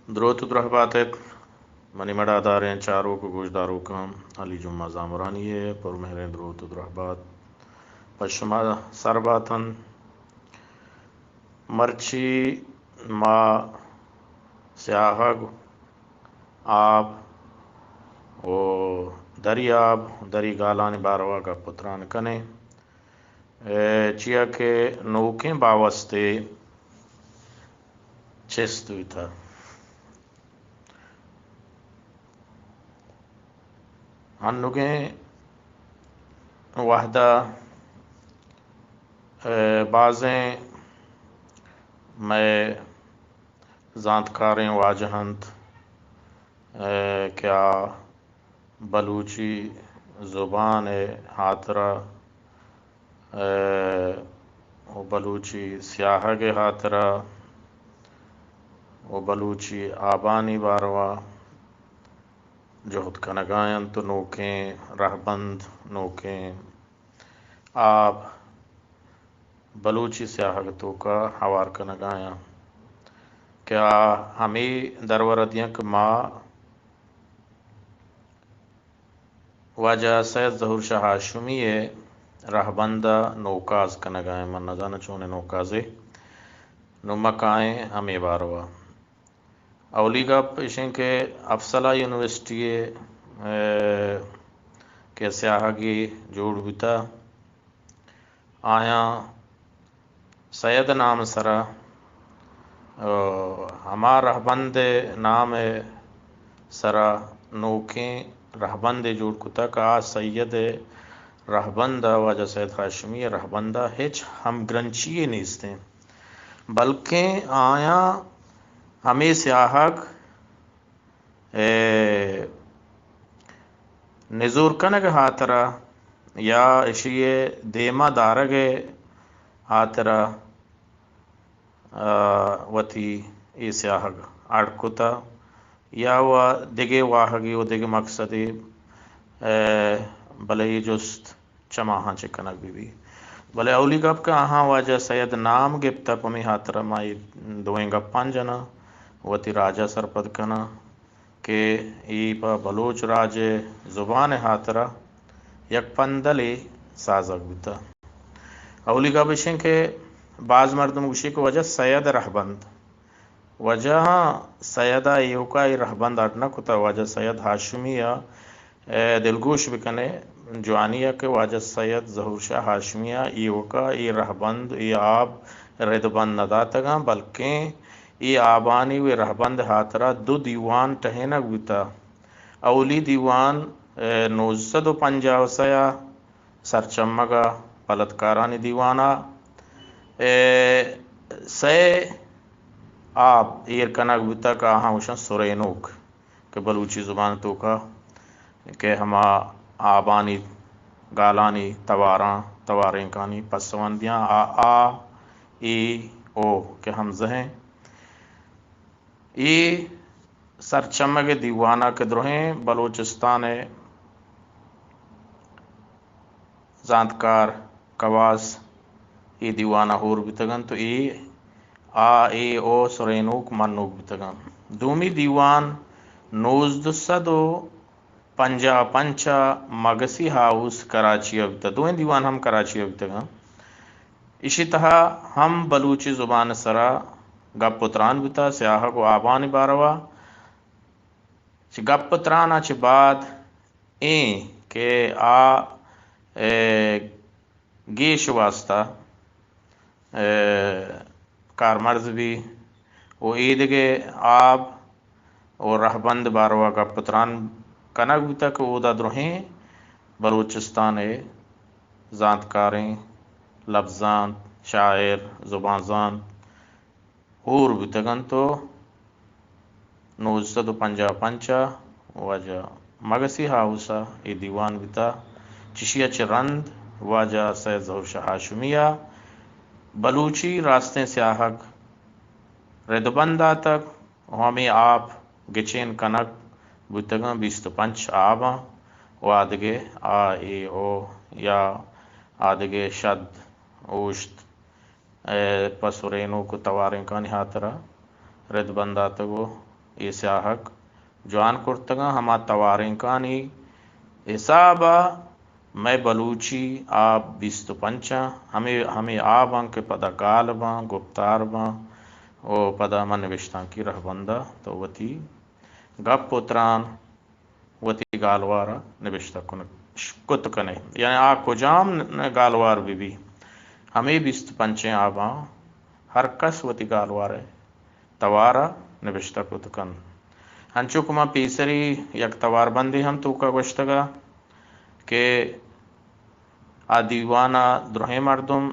دروت و درہبات ات منی مڑاداریں چاروک و گوشداروکاں۔ علی جمعہ زامرانی ء پرمہریں دروت و درہبات پہ شما سر بات انت۔ مرچی ما سیاہگ، آپ و دری آب، دری گالانی باروا گپ و تران کنیں۔ اے، چیا کہ نوکیں باوستے چست بیتہ۔ انوگیں وہدا، اے، بازیں مئے زانتکاریں واجہ انت، اے، کہ آ بلوچی زبان ء ہاترا، اے، و بلوچی سیاہگ ء ہاترا و بلوچی آبانی باروا جہد کنگا انت و نوکیں رہبند، نوکیں آپ بلوچی سیاہگ توکا ہوار کنگا انت کہ آ ہمے درور دیاں کہ ما واجہ سید ظہور شاہ ہاشمی ء رہبند ء نوکاز کنگ ء ایں۔ من نزاناں چونیں نوکازے۔ نوں ما کائیں ہمے باروا۔ اولی گپ ایش انت کہ اپسلا یونیورسٹی ء، اے، کہ سیاہگے جوڑ بوتہ، آیاں سید نام سرا، ء، ہما رہبند نام سرا نوکیں رہبندے جوڑ کتگ کہ آ سید رہبند ء، واجہ سید ہاشمی رہبند ء ہچ ہمگرنچی یے نیست انت، بلکیں آیاں ہمے سیاہگ ء نزور کنگ ء ہاترا یا اشی ء دیما دارگ ء ہاترا، ء، وتی اے سیاہگ اڈ کتہ یا و دگہ واہگے و دگہ مقصدے، ء، بلے اے جست چماہاں چہ کنگ بہ بیت۔ بلے اولی گپ کہ آہاں واجہ سید نام گپتہ، پمے ہاترا ما اے دوئیں گپاں جناں، وتی راج ء سرپد کناں کہ اے پہ بلوچ راج ء زبان ء ہاترا یک پندلے سازگ بوتہ۔ اولی گپ اش انت کہ باز مردم گوشی کہ واجہ سید رہبند، واجہ سید ء ایوکا اے رہبند اڈ نہ کتہ، واجہ سید ہاشمی ء اے دلگوش بکنے جوانی ء کہ واجہ سید ظہور شاہ ہاشمی ء ایوکا اے رہبند، اے آب ردبند نہ داتگاں، بلکیں اے آبانی و اے رہبند ہاترا دو دیوان ٹہینگ بوتہ۔ اولی دیوان، اے، نوزدہ سد و پنجاہ و سئے ء سرچمگ ء پلتکارانی دیوان ء، اے، سئے آب ایر کنگ بوتگ کہ آہاں گوشاں سرینوک۔ کہ بلوچی زبان توکا کہ ہما آبانی گالانی تواراں، توارینکانی پسوندیاں آ، آ، ای، او کہ ہمزہیں۔ ای سرچمگ دیوانا کہ درہیں بلوچستان زانتکار کواس اے دیوان ء ہور بوتگ انت و اے آ اے او سرینوک منوک بوتگ انت۔ دومی دیوان نوزدہ سد و پنجاہ پنچ ء مگسی ہاؤس کراچی ء بوتگ۔ دوئیں دیوان ہم کراچی ء بوتگ انت۔ ایشی تہا ہم بلوچی زبان ء سرا گپ و تران بوتگ، سیاہگ و آبانی باروا۔ چہ گپ و تران ء چہ بعد ایں کہ آ، اے، گیش واسطہ، اے، کارمرز بی و ایدگہ آب و رہبند باروا گپ و تران کنگ بوتگ کہ اودا درہیں بلوچستان ء زانتکاریں لبزانت، شاعر، زبان زانت، ہور بوتگ انت و نوزدہ سد و پنجاہ پنچ ء واجہ مگسی ہاؤس ء اے دیوان بوتگ۔ چشی ء چہ رند واجہ سید ظہور شاہ ہاشمی ء بلوچی راستیں سیاہگ ردبند داتگ و ہمے آپ گچین کنگ بوتگاں، بیست و پنچ آباں و آدگہ آ اے او یا آدگہ شد اوشت ء پہ سرینوک و توارینکانی ہاترا ردبند داتگ و اے سیاہگ جوان کرتگاں، ہما توارینکانی حساب ءَ مئے بلوچی آب بیست ءُ پنچ آں، ہمے، ہمے آب آں کہ پدا گال باں، گپتار باں ءُ پدا من نبشتانکی رہبند ءَ تو وتی گپ ءُ تران وتی گالوار ءَ نبشتہ کن-، کت کن ئے۔ یعنی آ کجام گالوار بہ بی، ہمے بیست ءُ پنچیں آباں ہر کس وتی گالوار ءِ توار ءَ نبشتہ کت کنت۔ انچو کہ ما پیسری یک توار بندے ہم توکا گوشتگ ءَ کہ آ دیوان ءَ درہیں مردم،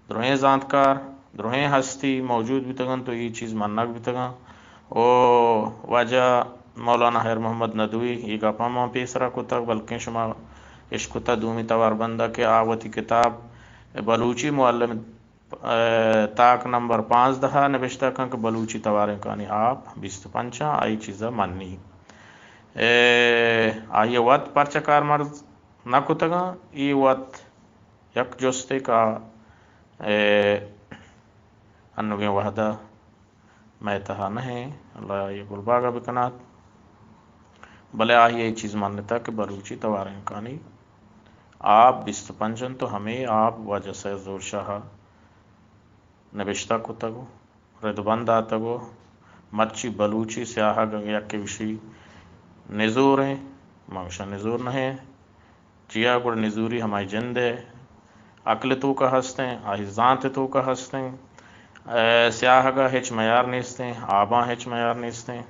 درہیں زانتکار، درہیں ہستی موجود بیتگ انت و اے چیز منگ بیتگ انت۔ و واجہ مولانا خیر محمد ندوی اے گپ ہم ما پیسرا کتگ، بلکیں شما اشکتہ دومی توار بندہ کہ آ وتی کتاب بلوچی معلم ء، تاک نمبر پانزدہ ء نبشتہ کن کہ بلوچی توارینکانی آپ بیست ء پنچ آں، آئی چیزا منی۔ ء، آئی ء وت پرچہ کارمرز نہ کتگاں، اے وت یک جستے کہ، ء، انوگیں وہدا مئے تہا نہ ایں، اللہ آئی ء گلباگ ء بکنات۔ بلے آئی ء اے چیز منتگ کہ بلوچی توارینکانی آپ بیست ء پنچ انت و ہمے آپ واجہ سید ظہور شاہ ء نبشتہ کتگ و ردبند داتگ و مرچی بلوچی سیاہگ اگہ یکے گوشی نزور ایں، من گوشاں نزور نہ ایں۔ چیا گڑا نزوری ہمائی جند ء عقل ء توکا ہستیں، آئی زانت ء توکا ہستیں۔ ء، سیاہگ ء ہچ میار نیستیں، آباں ہچ میار نیستیں۔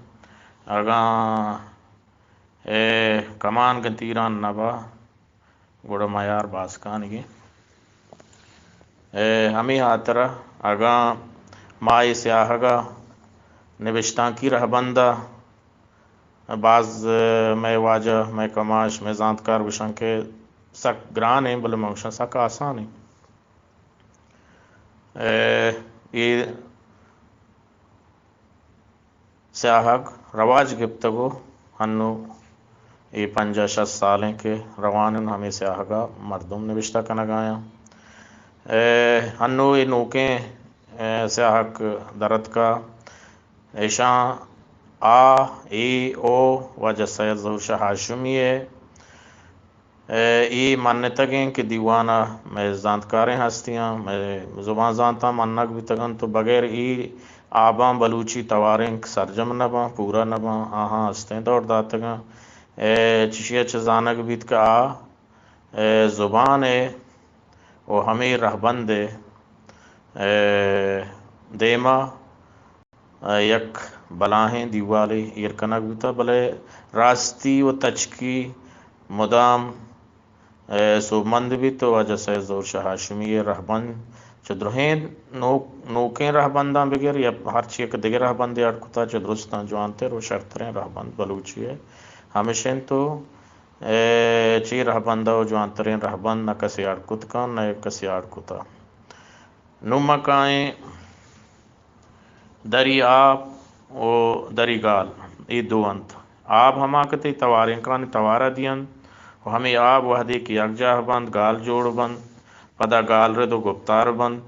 اگاں، ء، کمان گن تیران نبا، گڑا میار باسکانگیں۔ ء، ہمے ہاترا اگاں ما اے سیاہگ ء نبشتانکی رہبند ء باز، ء، مئے واجہ، مئے کماش، مئے زانتکار گوشاں کہ سک گران ایں، بلے من گوشاں سک آسان ایں۔ ء، اے سیاہگ رواج گپتگ و ہنو اے پنجاہ شست سال ایں کہ روان انت، ہمے سیاہگ ء مردم نبشتہ کنگ ء آیاں۔ ء، ہنو اے نوکیں، ء، سیاہگ درتکا ایشاں آ، اے، او واجہ سید ظہور شاہ ہاشمی ء، ء، اے منتگیں کہ دیوان ء مئے زانتکاریں ہستیاں، مئے زبان زانتاں منگ بیتگ انت و بغیر اے آباں بلوچی توارینک سرجم نہ باں، پورا نہ باں، آہاں ہستیں دور داتگاں۔ ء، چشی ء چہ زانگ بیت کہ آ، ء، زبان ء و ہمے رہبند ء، ء، دیما ء یک بلاہیں دیوالے ایر کنگ بوتگ، بلے راستی و تچکی مدام، ء، سوبمند بیت و واجہ سید ظہور شاہ ہاشمی ء رہبند چہ درہیں نوک-، نوکیں رہبنداں بگر یا ہرچی یک دگہ رہبندے اڈ کتگ، چہ درستاں جوانتر و شرتریں رہبند بلوچی ء ہمیش انت و، ء، چے رہبند ء و جوانتریں رہبند نہ کسے اڈ کت کن، نہ کسے اڈ کتگ۔ نوں ما کائیں دری آپ و دری گال، اے دو انت۔ آپ ہما کہ تئی توارینکانی توارا دینت و ہمے آپ وہدے کہ یکجاہ بنت، گال جوڑ بنت، پدا گالرد و گپتار بنت،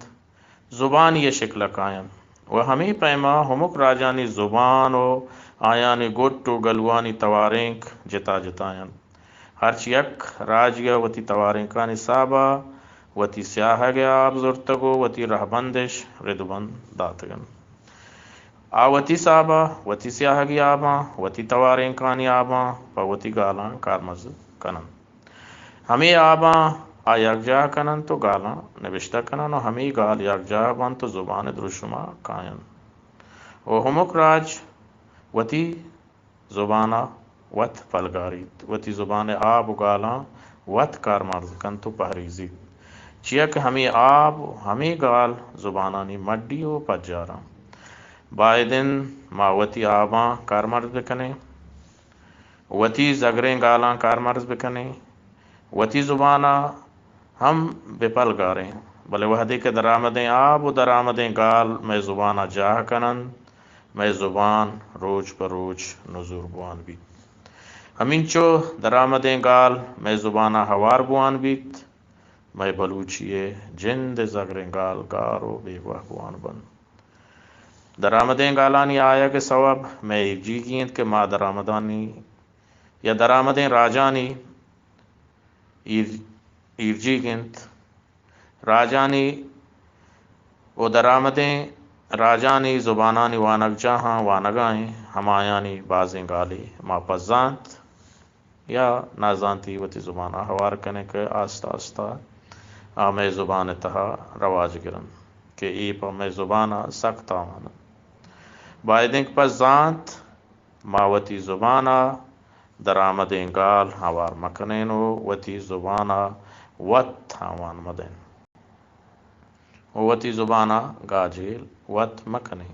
زبانی ء شکل ء کاینت و ہمے پیما ہمک راجانی زبان و آیانی گٹ و گلوانی توارینک جتا جتا انت۔ ہرچ یک راجے ء وتی توارینکانی ساب ء وتی سیاہگ ء آپ زرتگ و وتی رہبندش ردبند داتگ انت۔ آ وتی ساب ء وتی سیاہگی آباں، وتی توارینکانی آباں پہ وتی گالاں کارمرز کن انت۔ ہمے آباں آ یکجاہ کن انت و گالاں نبشتہ کن انت و ہمے گال یکجاہ بنت و زبان ء دروشم ء کاینت و ہمک راج وتی زبان ء وت پلگاریت، وتی زبان ء آب و گالاں وت کارمرز کنت و پہریزیت، چیا کہ ہمے آب و ہمے گال زبانانی مڈی و پجار انت۔ باید انت ما وتی آباں کارمرز بکنیں، وتی زگریں گالاں کارمرز بکنیں، وتی زبان ء ہم بہ پلگاریں، بلے وہدے کہ درآمدیں آب و درآمدیں گال مئے زبان ء جاہ کن انت، مئے زبان روچ پہ روچ نزور بوان بیت۔ ہمینچو درآمدیں گال مئے زبان ء ہوار بوان بیت، مئے بلوچی ء جند ء زگریں گال گار و بیگواہ بوان بنت۔ درآمدیں گالانی آیگ ءِ سوب مئے ایرجیگی انت کہ ما درآمدانی یا درآمدیں راجانی ایر-، ایرجیگ انت۔ راجانی و درآمدیں راجانی زبانانی وانگجاہاں وانگا ایں، ہمایانی بازیں گالے ما پہ زانت یا نازانتی وتی زبان ءَ ہوار کنیں کہ آستہ آستہ آ مئے زبان ءِ تہا رواج گرنت کہ اے پہ مئے زبان ءَ سک تاوان انت۔ باید انت کہ پہ زانت ما وتی زبان ءَ درآمدیں گال ہوار مکنیں و وتی زبان ءَ وت تاوان مدئیں و وتی زبان ءَ گاجیل وت مکنیں۔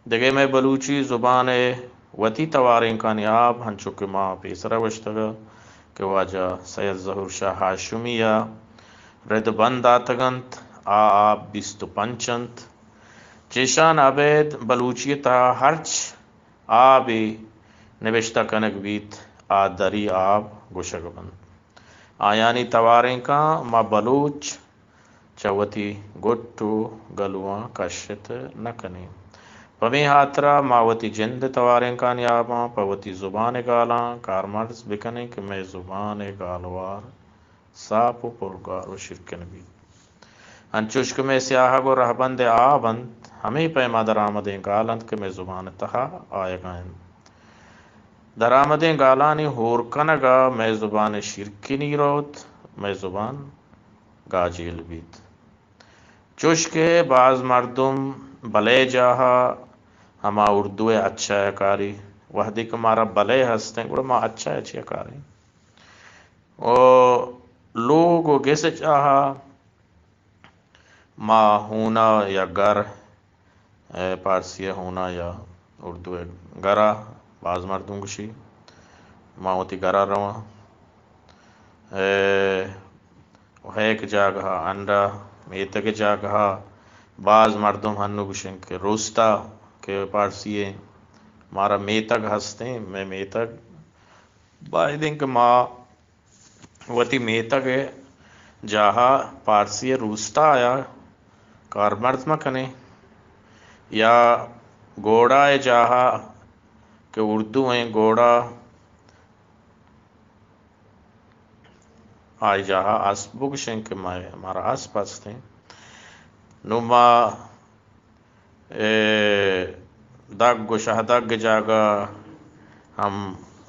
دگہ مئے بلوچی زبان ءِ وتی توارینکانی آب، ہنچو کہ ما پیسرا گوشتگ کہ واجہ سید ظہور شاہ ہاشمی ءَ رد بند داتگ انت، آ آب بیست و پنچ انت۔ چیشان ابید بلوچی ءِ تہا ہرچ آبے نبشتہ کنگ بیت، آ دری آب گوشگ بنت۔ آیانی توارینکاں ما بلوچ چہ وتی گٹ و گلواں کشت نہ کنیں۔ پمے ہاترا ما وتی جند ءِ توارینکانی آباں پہ وتی زبان ءِ گالاں کارمرز بکنیں کہ مئے زبان ءِ گالوار ساپ و پرگار و شیرکن بیت۔ انچوش کہ مئے سیاہگ و رہبند ءِ آب انت، ہمے پیما درآمدیں گال انت کہ مئے زبان ءِ تہا آیگا انت۔ درآمدیں گالانی ہور کنگ ءَ مئے زبان ءِ شیرکنی روت، مئے زبان گاجیل بیت۔ چوش کہ باز مردم بلے جاہ ءَ ہما اردو ءِ اچھا ءَ کاری، وہدے کہ مارا بلے ہستیں، گڑا ما اچھا ءَ چیا کاریں؟ و لوگ و گس جاہ ءَ ما ہونا یا گر، اے، پارسی ءَ ہونا یا اردو ءَ گرا، باز مردم گوشی، ما وتی گرا رواں۔ اے، و ہیک جاگہ ءَ انڈا، میتگ ءِ جاگہ ءَ باز مردم ہنو گوشن کہ روستا کہ پارسی ءَ، مارا میتگ ہستیں، مئے میتگ۔ باید انت کہ ما وتی میتگ ءِ جاہ ءَ پارسی ءِ روستا ءَ کارمرز مہ کنیں یا گوڑا ءِ جاہ ءَ کہ اردو ایں گوڑا، آئی جاہ ءَ اسپ بگوشیں کہ ما، مارا اسپ ہستیں۔ نوں ما اے، دگ و شہدگ جاگہ ہم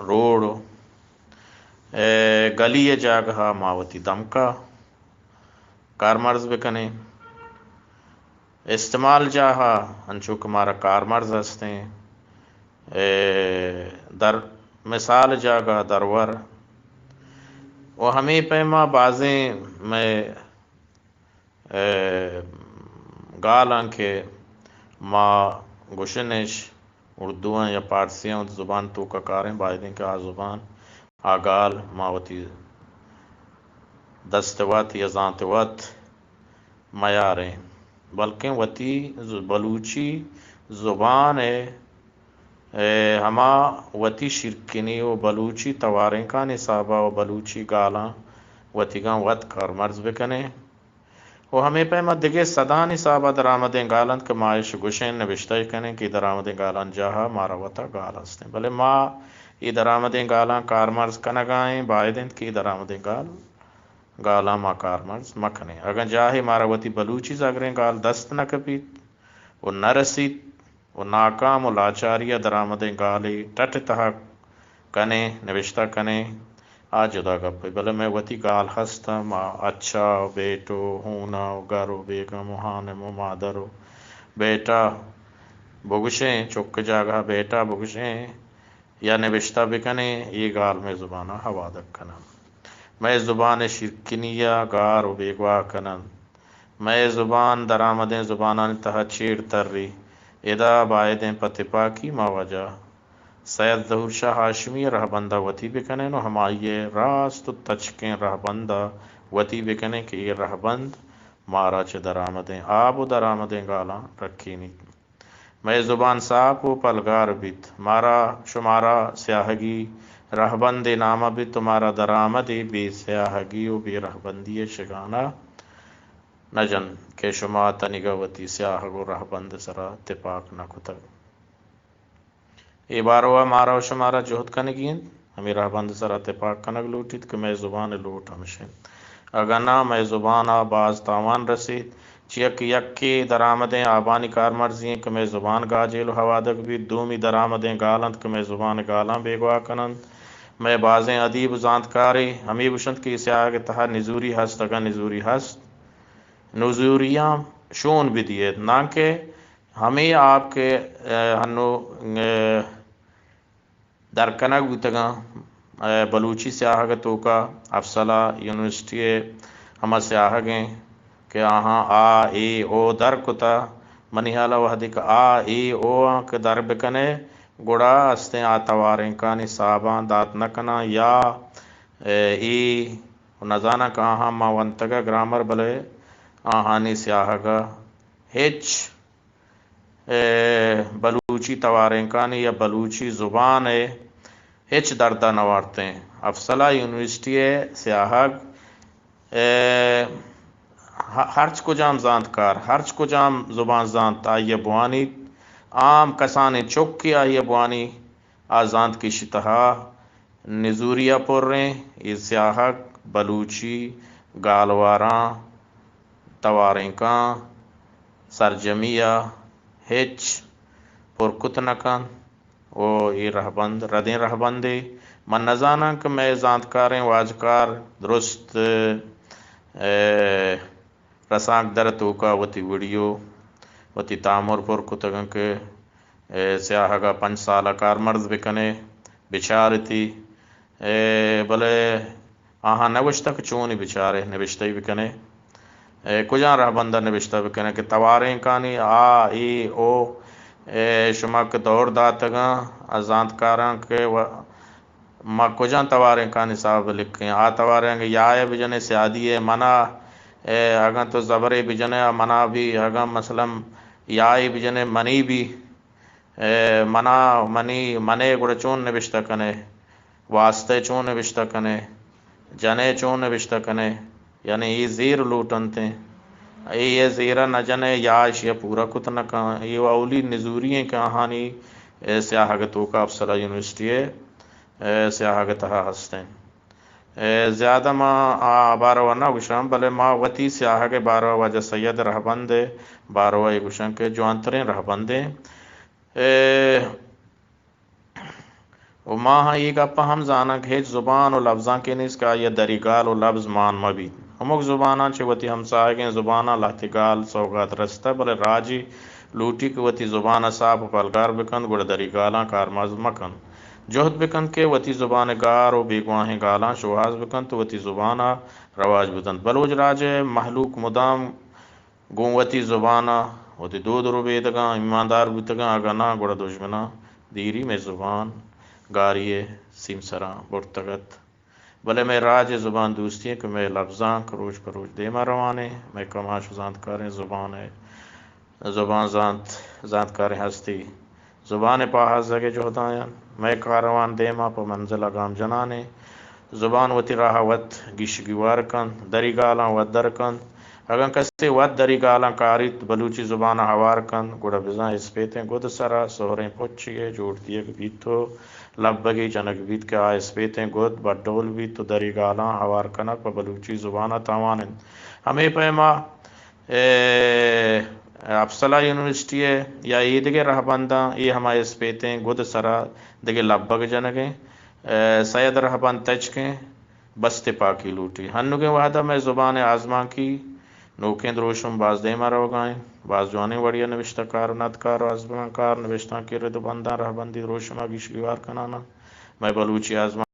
روڈ، اے، گلی جاگہ ما وتی دمکا کارمرز بکنیں۔ استعمال جاہ انچو کہ مارا کارمرز ہستیں، اے، در مثال جاگہ درور و ہمے پیما بازیں مئے اے، گالاں کہ ما گوشنش اردو آں یا پارسی آں، زبان توکا کاریں، باید انت کہ آ زبان، آ گال ما وتی دست وت یا زانت وت میاریں، بلکیں وتی ز-، بلوچی زبان ءِ، اے، ہما وتی شیرکنی و بلوچی توارینکانی حسابا و بلوچی گالاں وتیگاں وت کارمرز بکنیں۔ و ہمے پیما دگہ سدانی حسابا درآمدیں گال انت کہ ما ایش گوشیں، نبشتہ کنیں کہ درآمدیں گالانی جاہا مارا وتا گال ہستیں، بلے ما اے درآمدیں گالاں کارمرز کنگا ایں، باید انت کہ اے درآمدیں گال، گالاں ما کارمرز مکنیں۔ اگاں جاہے مارا وتی بلوچی زگریں گال دست نہ کپیت و نہ رسیت، و ناکام و لاچاری ء درآمدیں گالے ٹٹ ء تہا کنیں، نبشتہ کنیں، آ جدا گپے، بلے مئے وتی گال ہست، ما اچھا و بیٹو، ہونا و گر و بیگم و ہانم و مادر و بیٹا بگوشیں، چک جاگہ بیٹا بگوشیں یا نبشتہ بکنیں، اے گال مئے زبان ء ہوادگ کننت، مئے زبان ء شیرکنی ء گار و بیگواہ کننت۔ مئے زبان درآمدیں زبانانی تہا چیر تری۔ ادا بائدیں پہ تپاکی ما واجہ سید ظہور شاہ ہاشمی ء رہبند ء وتی بکنیں و ہمائی ء راست و تچکیں رہبند ء وتی بکنیں کہ اے رہبند مارا چہ درآمدیں آب و درآمدیں گالاں رکینیت۔ مئے زبان ساپ و پلگار بیت۔ مارا شمارا سیاہگی رہبندے نامہ بیت و مارا درآمدے بے سیاہگی و بے رہبندی ء شگانا نہ جنت کہ شما تنیگا وتی سیاہگ و رہبند سرا تپاک نہ کتگ۔ اے باروا مارا و شمارا جہد کنگی انت۔ ہمے رہبند سرا تپاک کنگ لوٹیت کہ مئے زبان لوٹ ہمش انت۔ اگاں ناں مئے زبانا باز تاوان رسیت۔ چیا کہ یکے درآمدیں آبانی کارمرزی انت کہ مئے زبان گاجیل و ہوادگ بیت، دومی درآمدیں گال انت کہ مئے زبان گالاں بیگواہ کننت۔ مئے بازیں ادیب و زانتکارے ہمے گوشنت کہ اے سیاہگ تہا نزوری ہست، اگاں نزوری ہست، نزوریاں شون بدیت، ناں کہ ہمے آپ کہ، اے، ہنو، اے، در کنگ بوتگاں، اے، بلوچی سیاہگ توکا افسلہ یونیورسٹی ہما سیاہگ انت کہ آہاں آ، اے، او در کتا۔ منی حالا وہدے کہ آ، اے، او آں کہ در بکنے، گڑا استیں آ توارینکانی ساباں دات نہ کناں یا، اے، اے، و نزاناں کہ آہاں ما ونتگا گرامر، بلے آہانی سیاہگا ہچ، اے، بلوچی توارینکانی یا بلوچی زبان ء ہچ درد ء نہ وارتیں۔ افسلہ یونیورسٹی ء سیاہگ، اے، ہ-، ہرچ کجام زانتکار، ہرچ کجام زبان زانت، آئی ء بوانیت۔ عام کسانیں چکے آئی ء بوانی، آ زانت کہ ایشی تہا نزوری ء پریں، اے سیاہگ بلوچی گالواراں، توارینکاں، سرجمی ء ہچ پر کت نہ کنت و اے رہبند ردیں رہبندے۔ من نزاناں کہ مئے زانتکاریں واجکار درست، اے، رسانکدر ء توکا وتی ویڈیو، وتی تامر پر کتگ انت کہ، اے، سیاہگ ء پنچ سال ء کارمرز بکنے، بچارتی، اے، بلے آہاں نوشتہ کہ چونی بچارے، نبشتہ ئی بکنے۔ اے، کجام رہبند ء نبشتہ بکنے کہ توارینکانی آ، ای، او، اے، شما کہ دور داتگاں، ء زانتکاراں کہ و-، ما کجام توارینکانی ساب لکھیں؟ آ توارینک یا ء بجنے سیادی ء منا، اے، اگاں تو زبرے بجنے آ منا بھی، اگاں مثلاً یا ء بجنے منی بھی، اے، منا، منی، منے گڑا چون نبشتہ کنے؟ واسطہ چون نبشتہ کنے؟ جنے چون نبشتہ کنے؟ یعنی اے زیر لوٹنتیں۔ اے، اے زیرا نہ جنے یا اشیا پورا کت نہ کن۔ اے اولی نزوری ہیں کہ آہانی، اے، سیاہگ توکا افسلہ یونیورسٹی ء، اے، سیاہگ تہا ہستیں۔ اے، زیادہ ما آ باروا نہ گوشاں، بلے ما وتی سیاہگ باروا واجہ سید رہبند باروا اے گوشاں کہ جوانتریں رہبندیں۔ اے، و ما ہاں اے گپ ء ہم زاناں کہ ہچ زبان و لبزانکے نیست کہ آئی ء دری گال و لبز مان مہ بیت۔ ہمک زباناں چہ وتی ہمساہگیں زباناں لہتے گال سوگات رستہ، بلے راجے لوٹی کہ وتی زبان ء ساپ و پلگار بکنت، گڑا دری گالاں کارمرز مہ کنت۔ جہد بکنت کہ وتی زبان ء گار و بیگواہیں گالاں شوہاز بکنت و وتی زبان ء رواج بدنت۔ بلوچ راج ء مہلوک مدام گوں وتی زبان ء وتی دود ربیدگاں ایماندار بوتگاں، اگاں ناں گڑا دژمناں دیری مئے زبان گاری ء سیمسراں برتگ ات۔ بلے مئے راج ء زبان دوستی انت کہ مئے لبزانک روچ پہ روچ دیما روان انت، مئے کماش زانتکاریں زبان ء زبان زانت، زانتکاریں ہستی زبان ء پاہازگ ء جہداں انت۔ مئے کاروان دیما پہ منزل ء گام جنان انت۔ زبان وتی راہ ء وت گیش گیوار کنت، دری گالاں وت در کنت۔ اگاں کسے وت دری گالاں کاریت، بلوچی زبان ء ہوار کنت، گڑا بزاں اسپیتیں گد ء سرا سہریں پچے ء جوڑ دیگ بیت و لبگے جنگ بیت کہ آ اسپیتیں گد بڈول بیت و دری گالاں ہوار کنگ پہ بلوچی زبان ء تاوان انت۔ ہمے پیما اے، اپسلا یونیورسٹی ء یا ایدگہ رہبنداں اے ہما اسپیتیں گد سرا دگہ لبگ جنگیں، اے، سید رہبند تچکیں، بس تپاکی لوٹی۔ ہنوگیں وہدا مئے زبان ء آزمانکی نوکیں دروشم باز دیما روگا انت۔ باز جوانیں وڑیا نبشتہ کار و ندکار و آزمانکار نبشتانکی رد و بنداں رہبندی دروشما گیش گیوار کنانا۔ مئے بلوچی آزمان